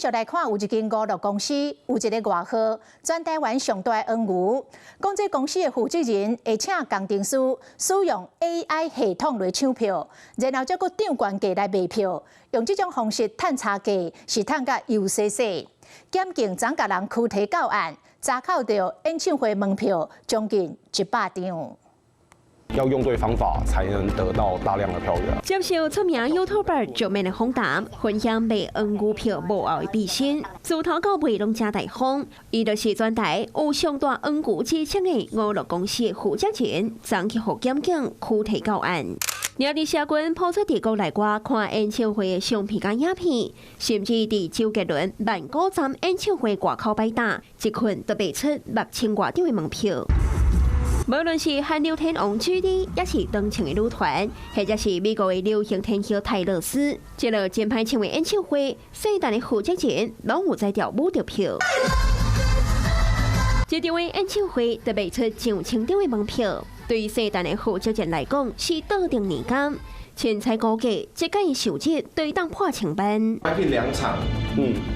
續來看，有一間娛樂公司，有一个外號，全台灣上大的黃牛。講這公司的負責人會請工程師使用 AI 系統來搶票，然後再閣漲懸價來賣票，用這種方式趁差價，是趁甲幼細細。檢警昨共人拘提到案，查扣著演唱會門票將近100張。要用對方法，才能得到大量的票源。接受出名 YouTuber 著名的訪談，分享賣黃牛票幕後的秘辛，自頭到尾攏誠大方。伊就是全台有上大黃牛之稱的娛樂公司的負責人，昨去予檢警拘提到案。而佇社群拋出佇國內外看演唱會的相片佮影片，甚至佇周杰倫萬古站演唱會外口擺檔，一困就賣出6000外張的門票。無論是韓流天王 GD，抑是長情的女團，或者是美國的流行天后泰勒絲，這個真歹唱的演唱會，聖誕的負責人攏有在調舞著票。這場的演唱會就賣出上千張的門票，對聖誕的負責人來講是倒轉年工。凊彩估計，這屆首日對當破千萬。兩場，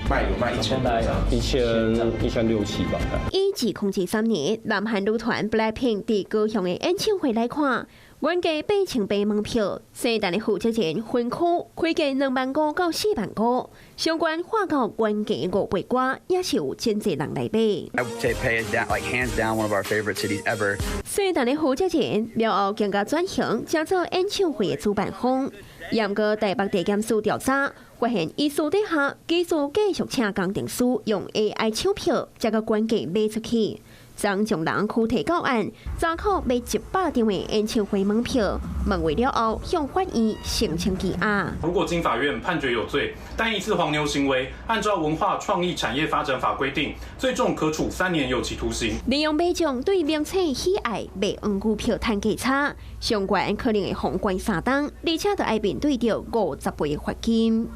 賣有賣1000多張，一千六七吧。以2013年南韓女團 BLACKPINK 佇高雄的演唱會來看，原價8800門票，聖誕的負責人分區開價2萬5到4萬5，上懸喊到原價5倍外，也是有真濟人來買。 I would say Taipei is down, like hands down one of our favorite cities ever. 聖誕的負責人了後更加轉型，成做演唱會的主辦方。毋過台北地檢署調查，發現伊私底下繼續繼續請工程師用 AI 搶票，才閣懸價賣出去。昨將人拘提到案，查扣賣100張的演唱會門票，問話了後向法院申請羈押。如果經法院判決有罪，單一次黃牛行為，按照文化創意產業發展法規定，最重可處3年有期徒刑。利用民眾對明星喜愛賣黃牛票趁價差，上懸可能會予關3冬，而且著愛面對著50倍的罰金。